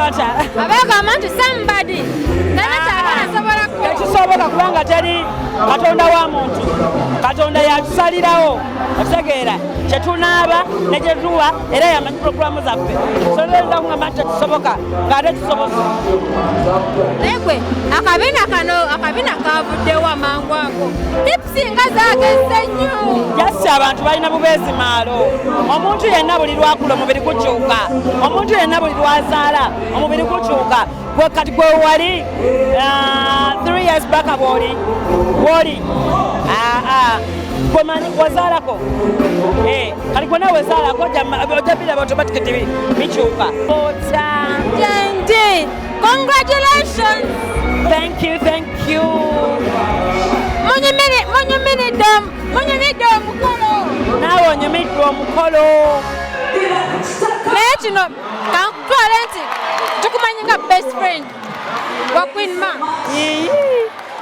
Batya? Abagamba nti somebody talina kyagala sobola kukola. Tekisoboka, kubanga teri Katonda wa muntu. Katonda yatusalirawo, okitegeera, kyetunaaba ne kyetuwa, era yamanyi puroguramu zaffe. Soyinza kugamba nti tekisoboka ng'ate kisobose. Naye gwe, akabina kano, akabina kavuddewo amangu ago, hips nga zagezze nnyo. Just abantu balina bubeezi maalo. Omuntu yenna buli lwakula omubiri gukyuka. Omuntu yenna buli lwazaala omubiri gukyuka. Gwe kati gwe wali 3 years back, bwoli bwoli. Gwe manyi wazaalako. Eh, kati gwe nawe wezaalako, ojja biraba automatic bikyuka otya. Jendi, congratulations. Thank you, thank you. Munyumidde omukolo. Naawe onyumiddwa omukolo. Naye kino kankutwale nti tukumanyi nga best friend wa Queen Ma. Yii.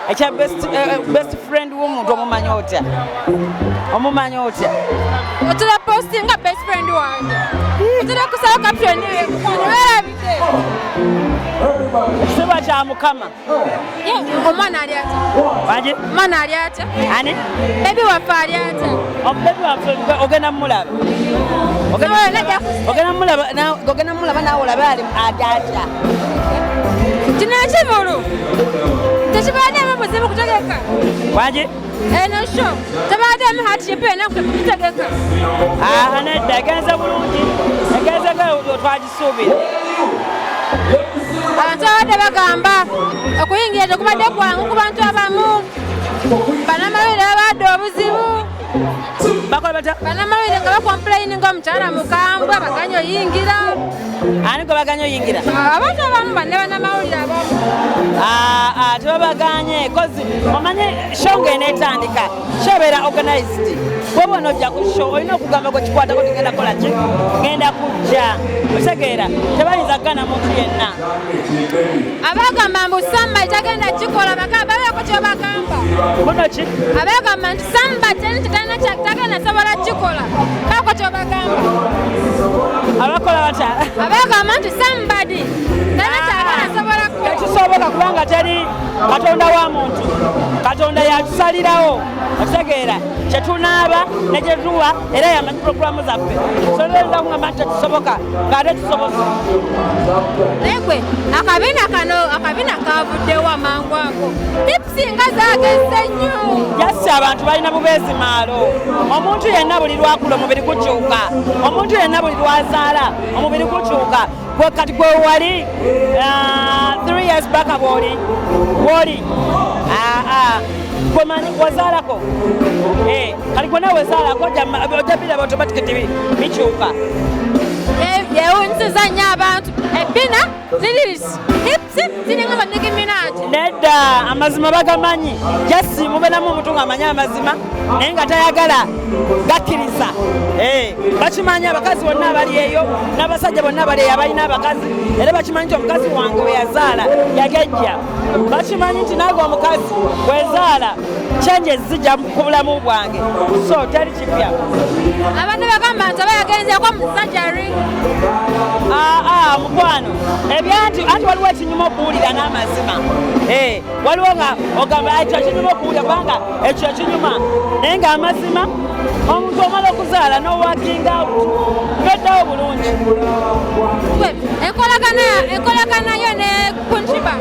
Ekya best friend w'omuntu omumanyi otya? Omumanyi otya? Otera posting nga best friend wange, otera kusaba caption mukwano, werabidde? Ekitiibwa kya Mukama. Ye, omwana ali atya? Wangi? Omwana ali atya? Ani? Baby waffe ali atya? Omubebi waffe ogenda mumulaba. No, najja Ogenda mumulaba naawe olabe ali ali atya. Kino ekivulu tekibaddemu buzibu kutegeka? Wangi? Eno show tebaddemu hardship ena kutegeka? Ah, nedda, egenze bulungi, egenzeko twagisuubira. Abantu babadde bagamba okuyingira tekubadde kwangu ku bantu abamu, bannamawulire babadde obuzibu. Bakola batya? Bannamawulire nga bacomplaininga nga omukyala mukambwe, abaganya oyingira. Ani gwe baganya oyingira? Abantu abamu, banne bannamawulire abamu. Ah, ah, tebabaganye, 'cause omanye show ng'eneetandika, show ebeera organized. Bwoba onojja ku show olina okugamba gwe kikwatako, tugenda kukola ki, ngenda kujja, otegeera? Tebayinza kugana muntu yenna. Abagamba mbu samba tagenda kikola, babeeko kyebagamba. Buno ki? Abagamba nti samba talina tagenda sobola kikola, baako kyebagamba. Abakola batya? Abagamba nti somebody talina kyagala sobola kukola. Tekisoboka, kubanga teri Katonda wa muntu. Katonda yatusalirawo, okitegeera, kyetunaaba ne kyetuwa, era yamanyi puroguramu zaffe. Soyinza kugamba nti tekisoboka ng'ate kisobose. Naye gwe, akabina kano, akabina kavuddewo amangu ago, hips nga zagezze nnyo. Just abantu balina bubeezi maalo. Omuntu yenna buli lwakula omubiri gukyuka. Omuntu yenna buli lwazaala omubiri gukyuka. Gwe kati gwe wali 3 years back, bwoli bwoli. Gwe manyi wazaalako. Eh, kati gwe nawe wezaalako, ojja biraba automatic bikyuka. Yewunyisiza nnyo abantu, ebbina zirisi, hips ziringa ba Nicki Minaj. Nedda, amazima bagamanyi. Just mubeeramu omuntu ng'amanyi amazima naye nga tayagala gakkiriza. Eh, bakimanyi abakazi bonna abali eyo n'abasajja bonna abali eyo abalina abakazi, era bakimanyi nti omukazi wange we yazaala yagejja. Bakimanyi nti nange omukazi bwezaala changes zijja ku bulamu bwange, so teri kipya. Abantu bagamba nti aba yagenzeko mu surgery. Aa, mukwano, ebyanti anti waliwo ekinyuma okuwulira n'amazima. Eh, waliwo nga ogamba ekyo ekinyuma okuwulira kubanga ekyo ekinyuma, naye ng'amazima omuntu omala okuzaala n'oworking out noddawo bulungi. Gwe, enkolagana yo ne Queen Sheebah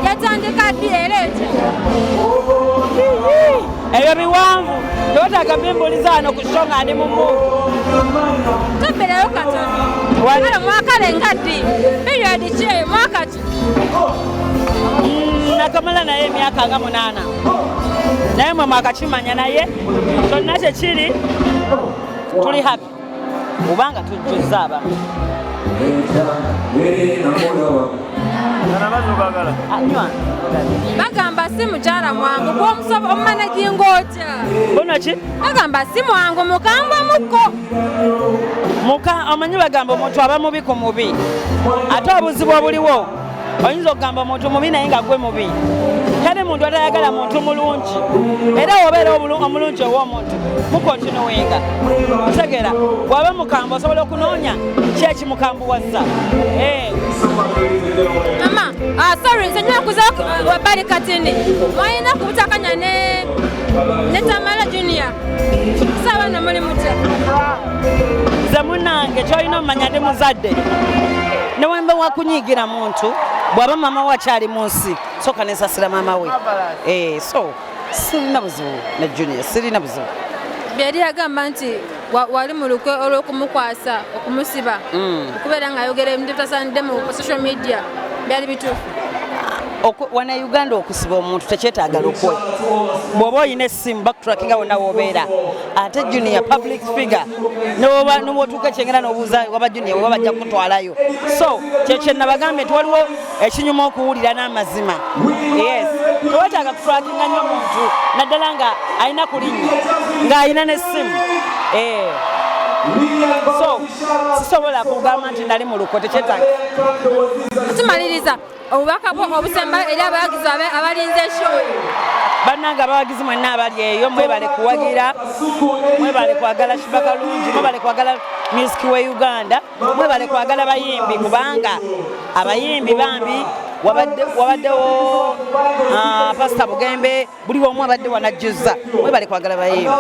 yatandika ddi era etya? Ebyo biwanvu, tewetaaga bimbuliza wano ku show nga ndi mu mood. Tobeerayo katono. Kale mwakale nga ddi, period ki eyo, mwaka ki? Nakamala naye emyaka nga 8, naye mwe mwakakimanya, naye kyonna kyekiri tuli happy kubanga tujjuzza abamu. Anywa. Bagamba si mukyala mwangu, gwomusobo omumanaginga otya? Buno ki? Bagamba si mwangu, mukambwe mukko. Muka omanyi bagamba omuntu aba mubi ku mubi, ate obuzibu obuliwo oyinza okugamba omuntu mubi naye nga gwe mubi. Teri muntu atayagala muntu mulungi, era obeera omulungi ow'omuntu mukontinuwinga otegeera. Bw'aba mukambwe, osobola okunoonya ki ekimukambuwazza. Eh. Mama, sorry, nze nyina kuza wabbali katini mwalina kubutakanya ne Tamala Junior. Sawa no muli mutya? Nze munange, kyolina omumanya, ndi muzadde. Newemba wakunyiigira muntu, bw'aba maama we akyali mu nsi, soka nensasira maama we. Eh, so sirina buzibu ne Junior, sirina buzibu. Byali yagamba nti wali mu lukwe olw'okumukwasa, okumusiba, okubeera ng'ayogera ebintu bitasaanidde mu social media. Byali bituufu? Wano e Uganda okusiba omuntu tekyetaaga lukwe. Bw'oba olina essimu, bakutrackinga wonna w'obeera. Ate Junior public figure, nobwotuuka ekyengera n'obuuza waba Junior, weba bajja kukutwalayo. So kyekye nabagambye nti waliwo ekinyuma okuwulira n'amazima. Yes, tewetaaga kutrackinga nnyo muntu, naddala nga alina kulinnya, ng'alina n'essimu. Eh. So sisobola kugamba nti nali mu lukwe, tekyetaaga. Tumaliriza, obubaka bwo obusembayo eri abawagizi abalinze show? Bannange abawagizi mwenna abali eyo, mwebale kuwagira, mwebale kwagala Sheebah Kalungi, mwebale kwagala music we Uganda, mwebale kwagala bayimbi, kubanga abayimbi bambi wabaddewo Pasita Bugembe, buli omu abadde wanajjuza. Mwebale kwagala bayimbi.